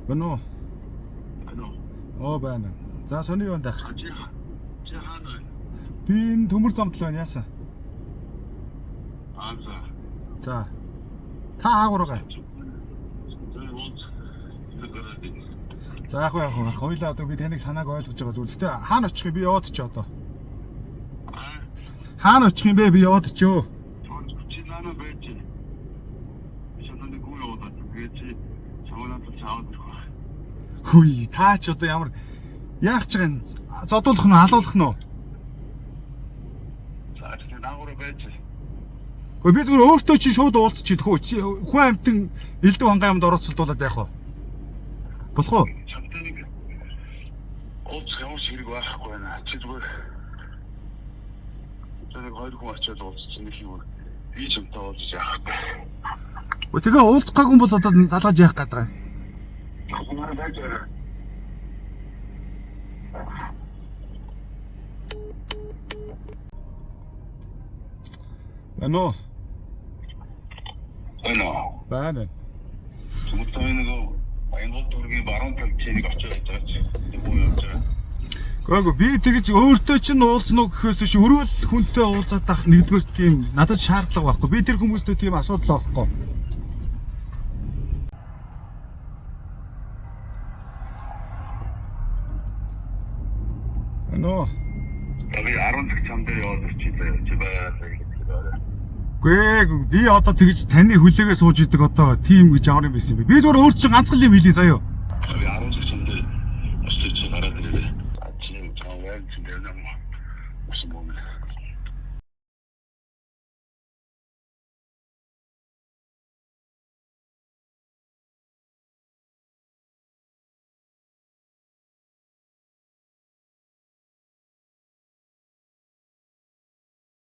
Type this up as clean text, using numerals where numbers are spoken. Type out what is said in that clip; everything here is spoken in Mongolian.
Байна уу? Байна уу? Оо байна. За сони юунд ах? Чи хаана вэ? Би энэ төмөр замд л байна яасан. Аа за. За. Та хаагур байгаа. За уулз. За яг яг яг хоёлаа одоо би таныг санааг ойлгож байгаа зүйл. Гэтэ хаана очих юм би яваад чи одоо. Аа Хаана очих юм бэ би яваад чи өө. чи наана байж. Би чамд гүн явуулаад тэгээд чи чамд чаваад ирэх байх. Хүй та ч одоо ямар яах ч юм зодуулах нь алуулах нь уу? За чи наагур байж. Гэхдээ би зүгээр өөртөө чи шууд уулзчих хөө. Чи хүн амтан элдв хангай юмд орооцолдуулаад яах вэ? Болох уу? Чамд нэг уулзах ямар ч хэрэг байхгүй байна. Чи зүгээр тэр хоёр хүн очиод уулзчих нэг юм. Би чамтай уулзах яах вэ? Өө тэгээ уулзах гаагүй бол одоо залгаж яах гээд байгаа юм. Чамд байж. Байна уу? Байна уу? Байна. Түмэлтэй нөгөө Баянгол дүүргийн баруун талд чи нэг очиж байж байгаа чи. Нэг хүн явж байгаа. Гэхдээ би тэгж өөртөө чинь уулзна уу гэхээс биш өрөөл хүнтэй уулзаад ах нэгдүгээр тийм надад шаардлага байхгүй. Би тэр хүмүүстэй тийм асуудал байхгүй. Байна уу? За би 10 цаг чам дээр яваад ирчих заяа. Чи байгаад гэж байна. Гүй би одоо тэгж таны хүлээгээ сууж идэг одоо тийм гэж ямар юм байсан бэ? Би зүгээр өөр чинь ганцхан юм хэлье заяа. Би 10